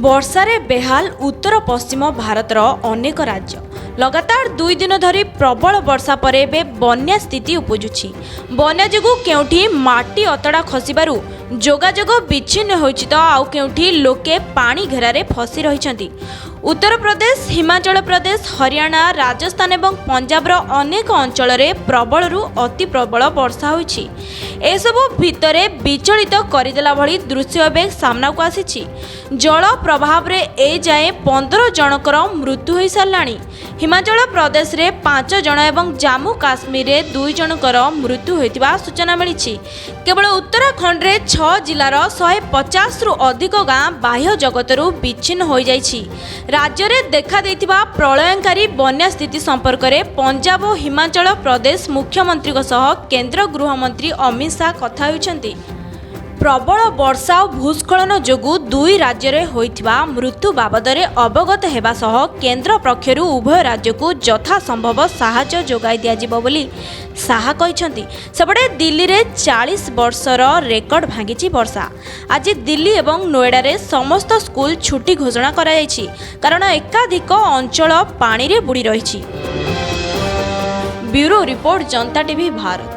ବର୍ଷାରେ ବେହାଲ ଉତ୍ତର ପଶ୍ଚିମ ଭାରତର ଅନେକ ରାଜ୍ୟ। ଲଗାତାର 2 ଦିନ ଧରି ପ୍ରବଳ ବର୍ଷା ପରେ ଏବେ ବନ୍ୟା ସ୍ଥିତି ଉପୁଜୁଛି। ବନ୍ୟା ଯୋଗୁଁ କେଉଁଠି ମାଟି ଅତଡ଼ା ଖସିବାରୁ ଯୋଗାଯୋଗ ବିଚ୍ଛିନ୍ନ ହୋଇଛି ତ ଆଉ କେଉଁଠି ଲୋକେ ପାଣି ଘେରାରେ ଫସି ରହିଛନ୍ତି। ଉତ୍ତରପ୍ରଦେଶ, ହିମାଚଳ ପ୍ରଦେଶ, ହରିୟାଣା, ରାଜସ୍ଥାନ ଏବଂ ପଞ୍ଜାବର ଅନେକ ଅଞ୍ଚଳରେ ପ୍ରବଳରୁ ଅତି ପ୍ରବଳ ବର୍ଷା ହୋଇଛି। ଏସବୁ ଭିତରେ ବିଚଳିତ କରିଦେଲା ଭଳି ଦୃଶ୍ୟ ଏବେ ସାମ୍ନାକୁ ଆସିଛି। ଜଳ ପ୍ରଭାବରେ ଏଯାଏଁ 15 ଜଣଙ୍କର ମୃତ୍ୟୁ ହୋଇସାରିଲାଣି। ହିମାଚଳ ପ୍ରଦେଶରେ ପାଞ୍ଚ ଜଣ ଏବଂ ଜାମ୍ମୁ କାଶ୍ମୀରରେ ଦୁଇ ଜଣଙ୍କର ମୃତ୍ୟୁ ହୋଇଥିବା ସୂଚନା ମିଳିଛି। କେବଳ ଉତ୍ତରାଖଣ୍ଡରେ ଛଅ ଜିଲ୍ଲାର 150ରୁ ଅଧିକ ଗାଁ ବାହ୍ୟ ଜଗତରୁ ବିଚ୍ଛିନ୍ନ ହୋଇଯାଇଛି। ରାଜ୍ୟରେ ଦେଖାଦେଇଥିବା ପ୍ରଳୟଙ୍କାରୀ ବନ୍ୟା ସ୍ଥିତି ସମ୍ପର୍କରେ ପଞ୍ଜାବ ଓ ହିମାଚଳ ପ୍ରଦେଶ ମୁଖ୍ୟମନ୍ତ୍ରୀଙ୍କ ସହ କେନ୍ଦ୍ର ଗୃହମନ୍ତ୍ରୀ ଅମିତ ଶାହା କଥା ହୋଇଛନ୍ତି। ପ୍ରବଳ ବର୍ଷା ଓ ଭୂସ୍ଖଳନ ଯୋଗୁଁ ଦୁଇ ରାଜ୍ୟରେ ହୋଇଥିବା ମୃତ୍ୟୁ ବାବଦରେ ଅବଗତ ହେବା ସହ କେନ୍ଦ୍ର ପକ୍ଷରୁ ଉଭୟ ରାଜ୍ୟକୁ ଯଥାସମ୍ଭବ ସାହାଯ୍ୟ ଯୋଗାଇ ଦିଆଯିବ ବୋଲି ଶାହା କହିଛନ୍ତି। ସେପଟେ ଦିଲ୍ଲୀରେ 40 ବର୍ଷର ରେକର୍ଡ ଭାଙ୍ଗିଛି ବର୍ଷା। ଆଜି ଦିଲ୍ଲୀ ଏବଂ ନୋଏଡ଼ାରେ ସମସ୍ତ ସ୍କୁଲ ଛୁଟି ଘୋଷଣା କରାଯାଇଛି, କାରଣ ଏକାଧିକ ଅଞ୍ଚଳ ପାଣିରେ ବୁଡ଼ି ରହିଛି। ବ୍ୟୁରୋ ରିପୋର୍ଟ, ଜନତା ଟିଭି ଭାରତ।